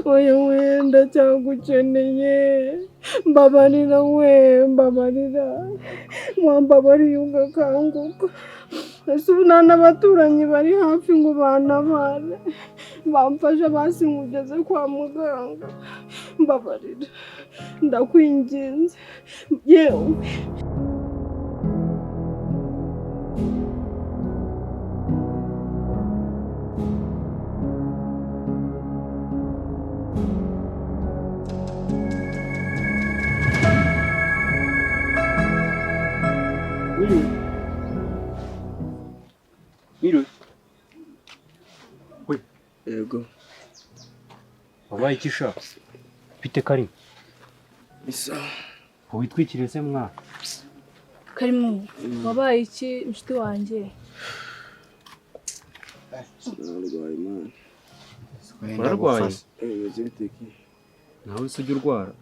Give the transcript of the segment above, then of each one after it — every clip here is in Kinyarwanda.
Oya we, ndacyagukeneye. Mbabarira we, mbabarira. Wambabariye ugakanguka. Ese ubu nta n'abaturanyi bari hafi ngo bantabare, bamfashe basi nkugeze kwa muganga? Mbabarira, ndakwinginze yewe. Mwiriwe. Mwiriwe. We, Yego. Wabaye iki sha? Bite Karim? Isa. Witwikiriye se mwana? Karimu, wabaye iki inshuti wanjye? Narwaye, man. Urarwaye? Bimeze bite ki? Nawe se ujya urwara?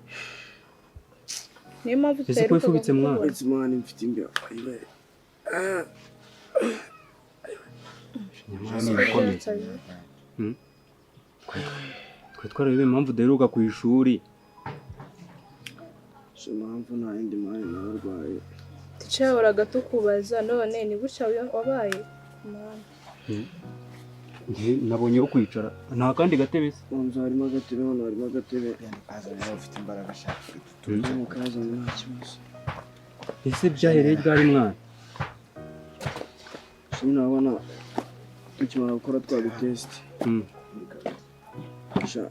Niyo mpamvu Ese ko tutaherukaga wifubitse mwana? kukubona. Uretse, man, mfite imbeho. Ayiwe. Nyamara ni ibikomeye. Twe twarebe impamvu udaheruka ku ishuri. Si impamvu, nta yindi, man, nararwaye. Teacher yahoraga tukubaza, none ni gutya wabaye, Mana. Njye nabonye wo kwicara. Nta kandi gatebe se? Mu nzu harimo agatebe, hano harimo agatebe. Kazana, ufite imbaraga ashaka. Mu kazana, nta kibazo. Ese byahereye ryari mwana? Si nabona tukimara gukora twa dutest. Sha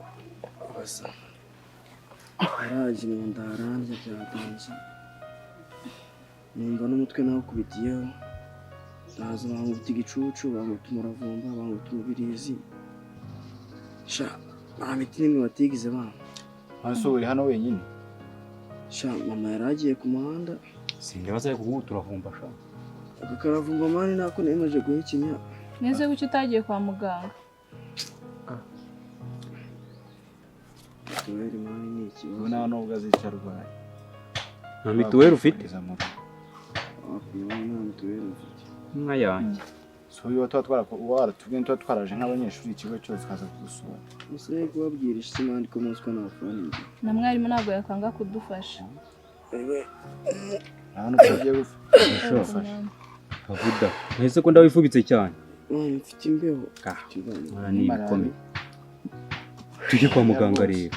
basa. Haraje mu nda harandya byadanze. Numva n'umutwe nawukubitiyeho. Ndaza bankubita igicucu, bankubita umuravumba, bankubita umubirizi. Sha nta miti n'imwe batigeze bampa. Hano uri hano wenyine? Sha mama yari agiye ku muhanda. Sindibaza kuguha turavumba sha. Aka karavumba, man, nako nemaje guhekenya. Neze kuki utagiye kwa muganga? Mituweli, man, ni ikibazo. Ubu nta nubwo azica arwaye. Nta mituweli ufite? Wapi, man, nta mituweli mfite. Inka yanjye. Si uyu tuba waratubwiye, tuba twaraje nk'abanyeshuri, ikigo cyose kaza kugusura. Ese kubabwira iki, man, ko munsi ko nta faranga. Na mwarimu ntabwo yakanga kudufasha. Ewe. Nta nubwo ugiye gupfa. Sha. Kavuda. Ese ko ndawifubitse cyane? Man, mfite imbeho. Ah. Mfite imbeho. Mwana ni ibikomeye. Tujye kwa muganga rero.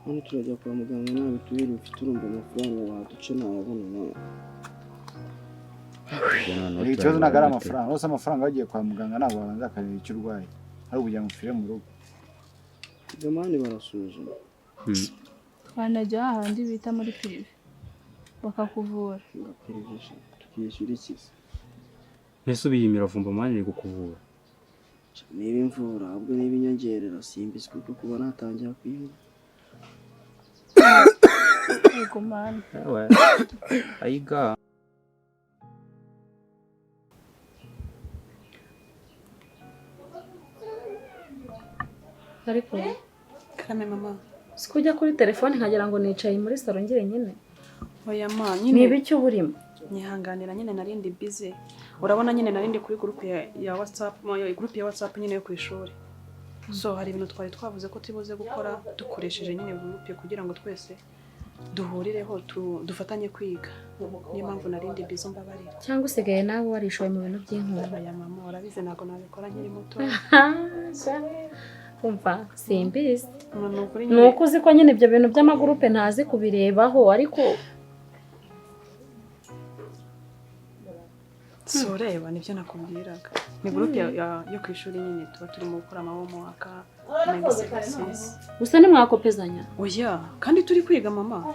Hano turajya kwa muganga nta mituweli mfite, urumva amafaranga baduca ntayabona, man. Ikibazo ntabwo ari amafaranga hose. Amafaranga bagiye kwa muganga ntabwo babanza bakareba icyo urwaye, ari ukugira ngo upfire mu rugo. Ibyo, man, barasuzuma. Wanajya hahandi bita muri privé bakakuvura. Ngaperevisha tukishyura iki se? Ese ubiye imiravumba, man, iri kukuvura? Niba imvura ahubwo niba inyongerera simbizi, kuko kuba natangira kuyinywa. Yego mana. Ewe. Ayiga. Ariko Karame mama. Siko ujya kuri telefone nkagira ngo nicaye muri salon njyenyine. Oya ma, Ni nyine ibiki uba urimo? Nyihanganira nyine, narindi busy. Urabona nyine narindi kuri group ya WhatsApp, group ya WhatsApp nyine yo ku ishuri. So hari ibintu twari twavuze ko tubuze gukora dukoresheje nyine group kugira ngo twese duhurireho dufatanye kwiga. Niyo mpamvu narindi busy, mbabarira. Cyangwa usigaye nawe warishoye mu bintu by'inkundo? Oya mama, urabizi ntabwo nabikora nkiri muto. Umva, simbizi. Ni ukuri Ni nyine. uko uzi ko nyine ibyo bintu by'amagurupe ntazi kubirebaho, ariko So ureba nibyo nakubwiraga. Ni group yo ku ishuri nyine tuba turimo gukora ama homework na exercises. Gusa ntimwakopezanya? Oya, kandi turi kwiga mama.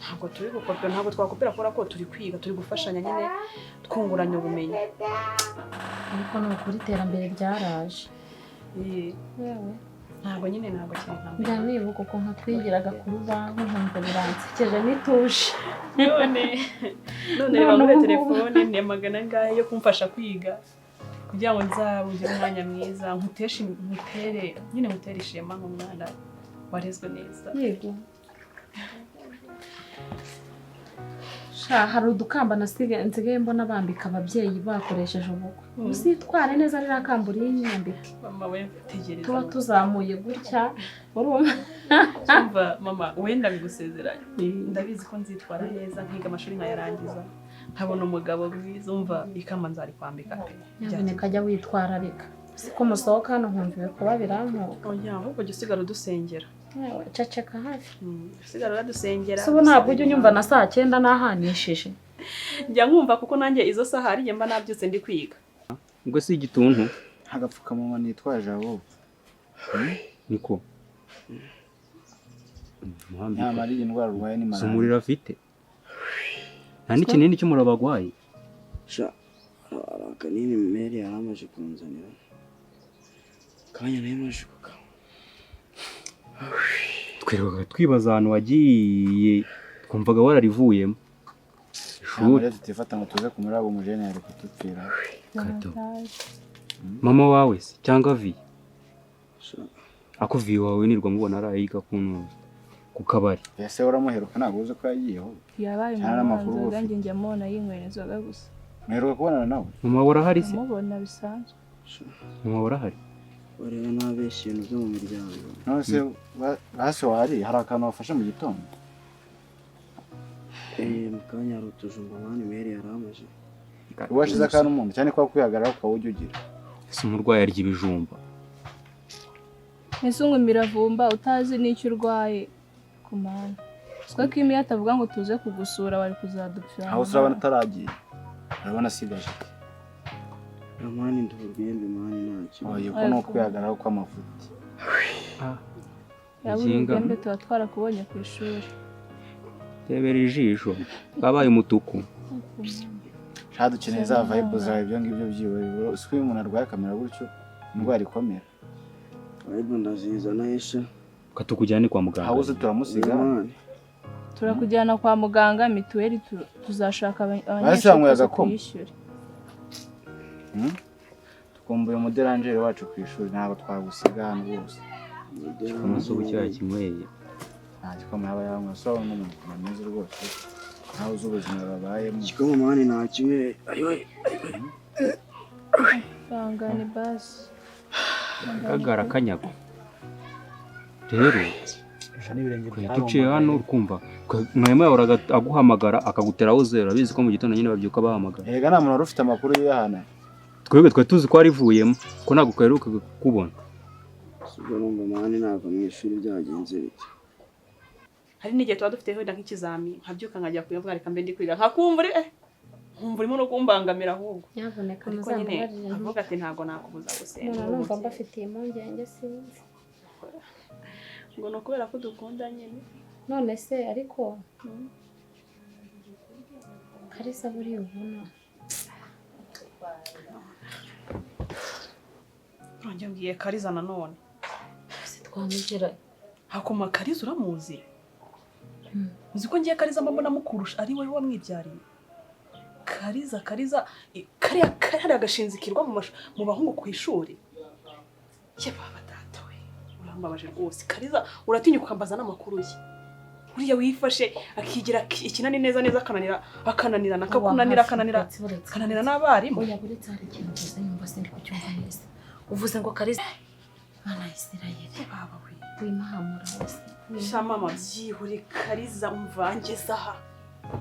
Ntabwo turi gukopera, ntabwo twakopera kubera ko turi kwiga, turi gufashanya nyine, twunguranya ubumenyi. Ariko ni ukuri iterambere ryaraje. Eh, Yewe. Ntabwo nyine, ntabwo kiri nka Njya nibuka ukuntu twigiraga ku rubaho nkumva biransekeje n'ituje. None reba muri telefone ni magana angahe yo kumfasha kwiga kugira ngo nzabugire umwanya mwiza, nkuteshe, nkutere nyine, nkutere ishema nk'umwana warezwe neza. Yego. Sha. Sha hari udukamba nasigaye nsigaye mbona bambika ababyeyi bakoresheje ubukwe. Uzitware neza ririya kamba uriyinyambike. Mama we tegereza. Tuba tuzamuye gutya urumva. Umva mama wenda bigusezeranye. Ndabizi ko nzitwara neza nkiga amashuri nkayarangiza. Nkabona umugabo mwiza umva ikamba nzarikwambika pe. Nyamuneka jya witwararika. Siko musohoka hano nkumva ibikuba birankuka. Oya ahubwo jya usigara udusengera. Yewe, ceceka hafi. Usigara uradusengera. Se ubu ntabwo ujya unyumva na saa 9 nahanishije. Njya nkumva kuko nanjye izo saha ari njye mba nabyutse ndi kwiga. Ubwo si igituntu. Agapfukamunwa nitwaje abo. Niko. Nyamara iyi ndwara urwaye ni Si malariya. umuriro afite. Nta n'ikinini cy'umuriro bagwaye. Sha hari akanini Mary yari amaze kunzanira. Kanya nayo maje kukanywa. Twirirwaga twibaza ahantu wagiye twumvaga wararivuyemo. Ishuri tutifata ngo tuze kumuraba umujene yari kutupfira. Kato. Mama wawe se cyangwa vi? Ako vi wawe nirwa mubona arayiga kuntu ku kabari. Ese uramuheruka ntabwo uzi ko yagiyeho? Yabaye Cyane amakuru umuhanzi uba nanjye njya mubona yinywera inzoga gusa. Muheruka kubonana nawe? Mama wawe arahari se? Mubona bisanzwe. Mama wawe arahari? Bareba nabeshya ibintu byo mu miryango. None se basi wari hari akantu wafashe mu gitondo? Mu kanya hari utujumba mani Mary yari amaze. Uwashize akantu mu nda cyane ko kwihagarara ukaba ujya ugira. Ese umurwayi arya ibijumba? Ese unywa imiravumba utazi n'icyo urwaye ku mana. Siko ko imiyo atavuga ngo tuze kugusura wari kuzadupfira. Aho urabona ataragiye. Urabona asigaje. Mani ndurwembe mani ntacyo. Oya uko ni ukwihagararaho kw'amafuti. Yaba urugembe tuba twarakubonye ku ishuri. Tebera ijisho kabaye umutuku. Sha dukeneye za vibe zawe ibyo ngibyo byiwe. Siko iyo umuntu arwaye akamera gutyo indwara ikomera. Vibe ndazizana esha. Katukujyane kwa muganga. Aho uzi turamusiga. Turakujyana kwa muganga mituweli tuzashaka Basi yanyweye agakoma. tuyishyure. Tukumbuye umuderanjeri wacu ku ishuri ntabwo twagusiga hano rwose. Igikoma se ubu cyayi kinyweye. Nta gikoma yaba yanywa so n'umuntu ukuntu ameze rwose. Ntawe uzi ubuzima babayemo. Igikoma mani nta kinyweye. Ayiwe. Bangane basi. Kagara kanyago. Rero tuciye hano ukumva mwarimu yahoraga aguhamagara akaguteraho zero abizi ko mu gitondo nyine babyuka bahamagara. Erega nta muntu wari ufite amakuru y'ahana. Twebwe twari tuzi ko arivuyemo ko ntabwo twaheruka kukubona. Ubwo numva mani nava mu ishuri byagenze bite. Hari n'igihe tuba dufite wenda nk'ikizami nkabyuka nkajya kuyavuga reka mbe ndi kwiga nkakumva uri nkumva urimo no kumbangamira ahubwo. Nyabuneka Ariko nyine muzambabarire. avuga ati ntabwo nakubuza gusenga. Umuntu numva mbafitiye impungenge sinzi. Ngo ni ukubera ko dukunda nyine. None se ariko Kalisa buriya ubona. Nongeye mbwiye Kariza nanone. Se twamugera. Hakoma Kariza uramuzi? Uzi ko ngiye Kariza mbona mukurusha ari wowe wamwibyariye. Kariza Kariza kariya kariya agashinzikirwa mu bahungu ku ishuri. Ye baba data we. Urambabaje rwose. Kariza uratinyuka ukambaza n'amakuru ye. Uriya wifashe akigira ikinani neza neza akananira akananira akakunanira akananira akananira n'abarimu. Oya buretse hari ikintu uvuze numva sindi kucyumva neza. Uvuze ngo Kariza Mana Isirayeli. Baba we. Wimahamura wese. Sha mama byihore Kariza umvangeza aha.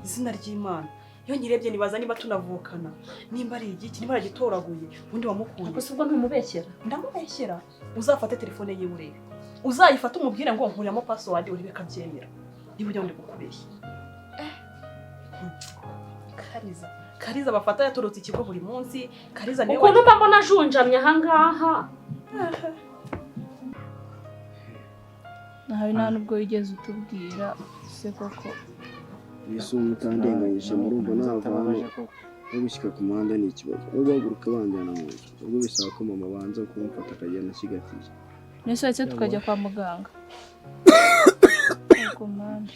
Izina ry'Imana. Iyo nyirebye nibaza niba tunavukana. Nimba ari igiki niba aragitoraguye undi wamukuye. Gusa ubwo ntumubeshyera. Ndamubeshyera. Uzafate telefone yiwe urebe. Uzayifate umubwire ngo nkuriramo password urebe kabyemera. Niba ujya ndi kukubeshya. Kariza. Kariza bafata yatorotse ikigo buri munsi. Kariza niwe. Ukuntu mba mbona ajunjamye aha ngaha. Nawe nta nubwo wigeze utubwira se koko. Yesu mutandenganyije murumva nava hano no gushyika ku muhanda ni ikibazo. No guhaguruka banjyana mu nzu. Ubwo bisaba ko mama abanza kumfata akagenda asigatiye. Nese se tukajya kwa muganga. Ku muhanda.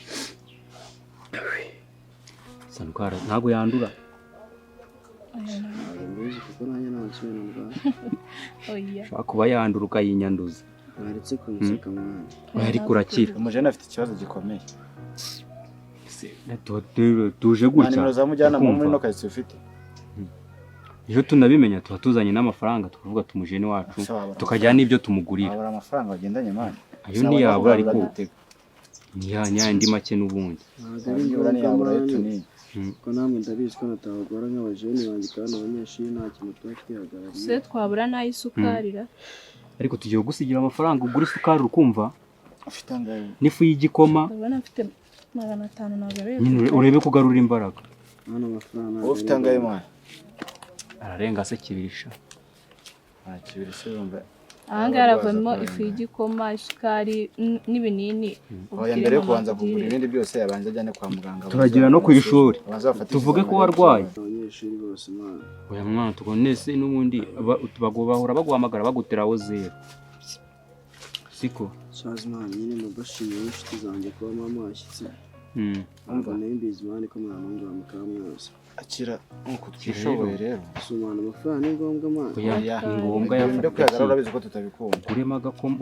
Sandwara ntabwo yandura. Ntabwo mbizi kuko nanjye nta kintu ndwaye. Oya. Ushobora kuba yandura ukayinyanduza. Waretse kunseka mwana. Oya ariko urakira. Umujene afite ikibazo gikomeye. Tuje Nta gutya. nimero za mujyanama wo muri Ukumva? ino karitsiye ufite? Iyo tunabimenya tuba tuzanye n'amafaranga, tukavuga tumujene wacu, Ese wabura tukajyana n'ibyo tumugurira. Wabura amafaranga wagendanye, man? Ayo ntiyabura, ariko ni yandi make n'ubundi. Ntabwo ari Nibura ngombwa, ntiyabura man. utunini. Kuko namwe ndabizi ko natabagora nk'abajene banjye, kandi abanyeshuri nta kintu tuba twihagarariye. Se twabura n'ay'isukari ra? Ariko tugiye kugusigira amafaranga ugura isukari, ukumva, Ufite angahe? n'ifu y'igikoma. Ndabona mfite 500, ntabwo ari Nyine urebe ko ugarura imbaraga. Hano amafaranga ntabwo Wowe ufite ari angahe, ngombwa. man? Ararenga se kibirisha. Nta kibiri se wumva. Ahangaha haravamo ifu y'igikoma, isukari n'ibinini. Oya, mbere yo kubanza kugura ibindi byose, yabanza ajyane kwa muganga. Turagira no ku ishuri. Abanza bafate Tuvuge ko ikizamini. warwaye. Abanyeshuri bose, man. Oya mwana, tubonese n'ubundi bahora baguhamagara baguteraho zero, siko? Shazi, man, nyine mubashimiye n'inshuti zanjye kuba mama washyitse. Ntabwo nari mbizi, man, ko mwantunga mukaba mwaza. Akira nk'uko twishoboye rero. Si umwana, amafaranga ni ngombwa, man? Oya, Oya. ni ngombwa. Ibintu byo Yafata. kwihagarara urabizi ko tutabikunda. Uguremo agakoma,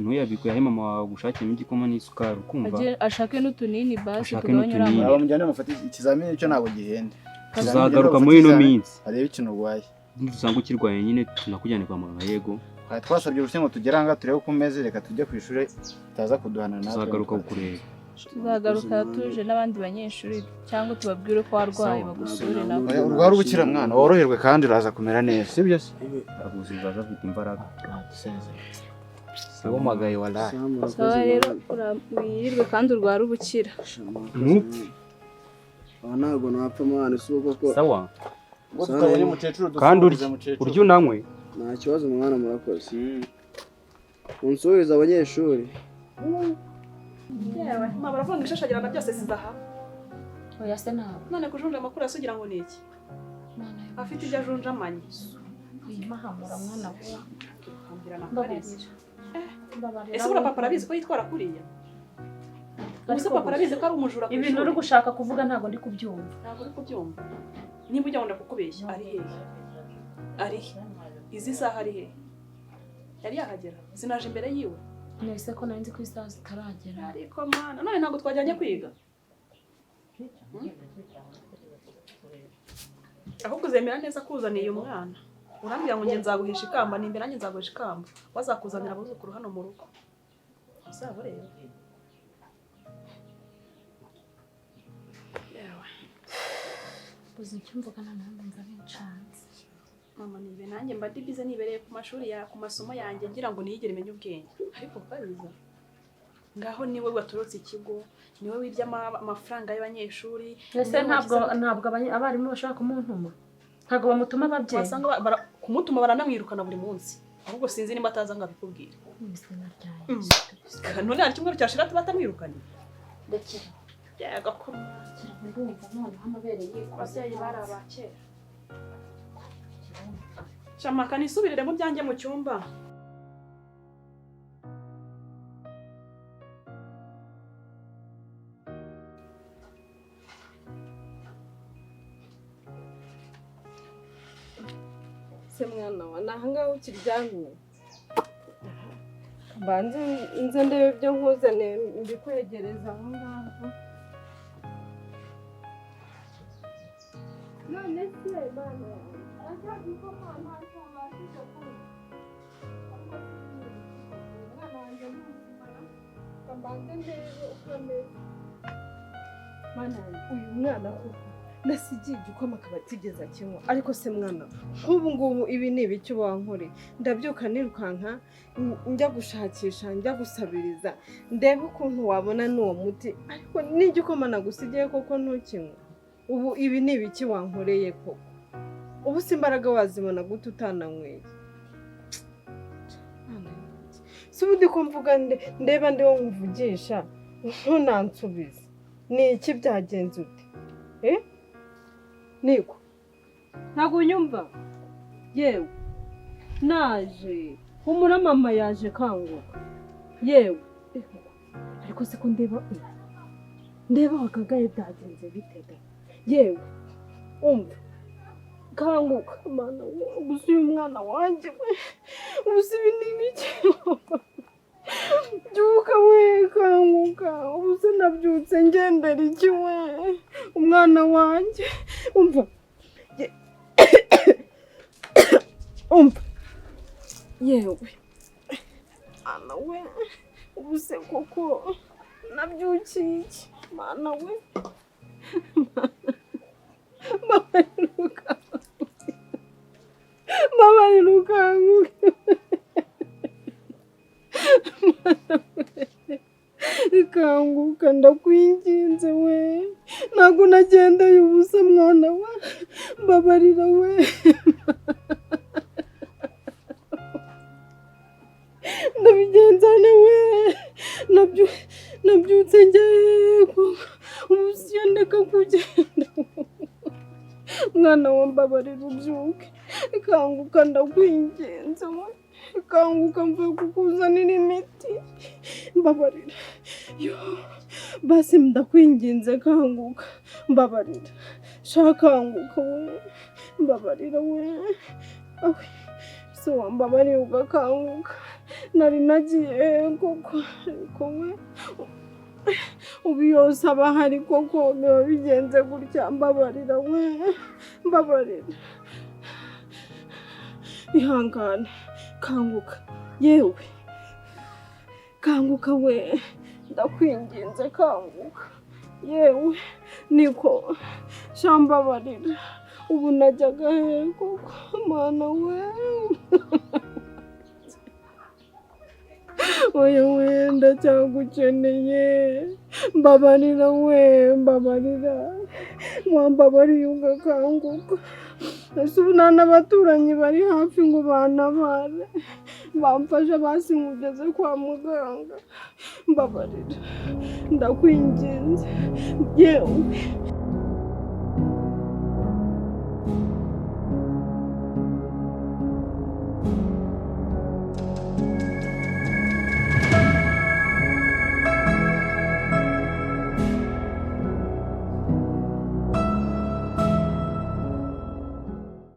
ntuyabike, yahe mama wawe gushakiramo igikoma n'isukari, ukumva. Ashake n'utunini basi Ashake tugabanye n'utunini. uriya. Aba mujyane mufate ikizamini, cyo ntabwo gihenda. Tuzagaruka muri ino minsi. Arebe ikintu urwaye. Nidusanga ukirwaye nyine tunakujyane kwa muganga, yego. Twari twasabye uruhushya ngo tugere aha ngaha turebe uko umeze. Reka tujye ku ishuri tutaza kuduhana natwe. Tuzagaruka kukureba. Tuzagaruka tuje n'abandi banyeshuri, cyangwa tubabwire ko warwaye bagusure nabo. Oya, urwara ubukira, mwana, woroherwe kandi uraza kumera neza, sibyo se? Aguzuza afite imbaraga. Wumagaye walahi. Sawa, murakoze, Sawa rero. man. Wirirwe kandi urware ubukira. Sha, murakoze, Ntupfe. man. Aha ntabwo napfa, man, si uko koko. Sawa. Ubwo tutabonye umukecuru, Kandi dusuhuze urye. mukecuru. Urye unanywe. Nta kibazo, mwana, murakoze. Munsuhurize abanyeshuri. Yewe mama, baravuga ngo ishashagirana byose si zahabu. Oya se, ntabwo. None kujunja amakuru asugira ngo ni iki? Mwana. Afite ibyo ajunjamanye. Wimahamura, mwana we. Ukambwira na Kalisa. Mbabarira, mbabarira. Ese buriya papa arabizi ko yitwara kuriya? Ubuse Ariko papa arabizi ko ari umujura ku ibintu uri ishuri? gushaka kuvuga ntabwo ndi kubyumva. Ntabwo uri kubyumva? Niba ujya wenda kukubeshya, ari hehe? Ari he izi saha? Ari hehe? Yari yahagera, sinaje imbere yiwe. Nese ko nari nzi ko isaha zitaragera? Ariko mana, none ntabwo twajyanye kwiga? Ahubwo uzemera neza ko uzaniye umwana, urambwira ngo njye nzaguhisha ikamba, nimba nanjye nzaguhisha ikamba, wazakuzanira abuzukuru hano mu rugo, uzaba ureba. Yewe. Uzi icyo mvuga? Noneho ndumva bincanze. Mama, nibe nanjye mba ndi bize, nibereye ku mashuri ya ku masomo yanjye, ngira ngo niyigere menye ubwenge, ariko Kariza ngaho niwe watorotse ikigo, niwe wibye amafaranga y'abanyeshuri. Ese Niwe ntabwo wagize- ntabwo abarimu bashobora kumuntuma? Ntabwo bamutuma ababyeyi? Wasanga kumutuma baranamwirukana buri munsi. Ahubwo sinzi nimba ataza ngo abikubwire. Mu izina rya Yesu Kristo. None hari icyumweru cyashira batamwirukanye. Ndekera. Yego ko. Ndumva noneho amabere yikoze. Ababyeyi bari abakera. Shamaka, nisubirire mu byanjye mu cyumba. Se mwana wa, ni ahangaha ukiryamye? Mbanze nze ndebe ibyo nkuzaniye mbikwegereza aho ngaho. None se mwana wawe, ndashaka ko ntacyo wabashije kunywa. Umwana wanjye ni muzima, reka mbanze ndebe uko ameze. Mwana wanjye, uyu mwana koko nasigiye igikoma akaba atigeze akinywa. Ariko se mwana, nk'ubu ngubu ibi ni ibiki wankoreye? Ndabyuka nirukanka njya gushakisha, njya gusabiriza, ndebe ukuntu wabona n'uwo muti, ariko n'igikoma nagusigiye koko ntukinywe. Ubu ibi ni ibiki wankoreye koko? Ubu se imbaraga wazibona gute utananyweye? Mwana yanjye, si ubundi ko mvuga ndeba ndiwo nkuvugisha ntunansubize? Ni iki? Byagenze ute? Eh, niko ntabwo unyumva? Yewe naje, humura, mama yaje, kanguka yewe. Ariko se ko ndeba wakagaye, byagenze bite da? Yewe umva, kanguka mana we. Ubu uyu mwana wanjye we, ubu se ibi ni ibiki? Byuka we, kanguka. Ubu se Nabyutse ngendera iki we? Umwana wanjye. Umva. Umva. Yewe. Mwana we. Ubu se koko nabyukiye iki? Mwana we. Mbabarira ukanguke. Kanguka ndakwinginze we. Ntabwo nagendeye ubusa mwana we. Mbabarira we. Ndabigenzane we. Nabyutse njye ubusa ndeka kugenda. Mwana we mbabarira ubyuke. Kanguka ndakwinginze we. Kanguka mvuye kukuzanira imiti. Mbabarira. Yo, basi ndakwinginze kanguka. Mbabarira. Shaka kanguka we. Mbabarira we. Awe. So wambabarira ugakanguka. Nari nagiye koko ariko we. Ubu yose aba ahari koko biba bigenze gutya. Mbabarira we. Mbabarira. Ihangane. Kanguka. Yewe. Kanguka we. Ndakwinginze kanguka. Yewe. Niko. Shambabarira. Ubu najyaga he koko mwana we. Oya we ndacyagukeneye. Mbabarira we. Mbabarira. Wambabariye ugakanguka. Ese ubu nta n'abaturanyi bari hafi ngo bantabare. Bamfashe basi nkugeze kwa muganga. Mbabarira. Ndakwinginze. Yewe.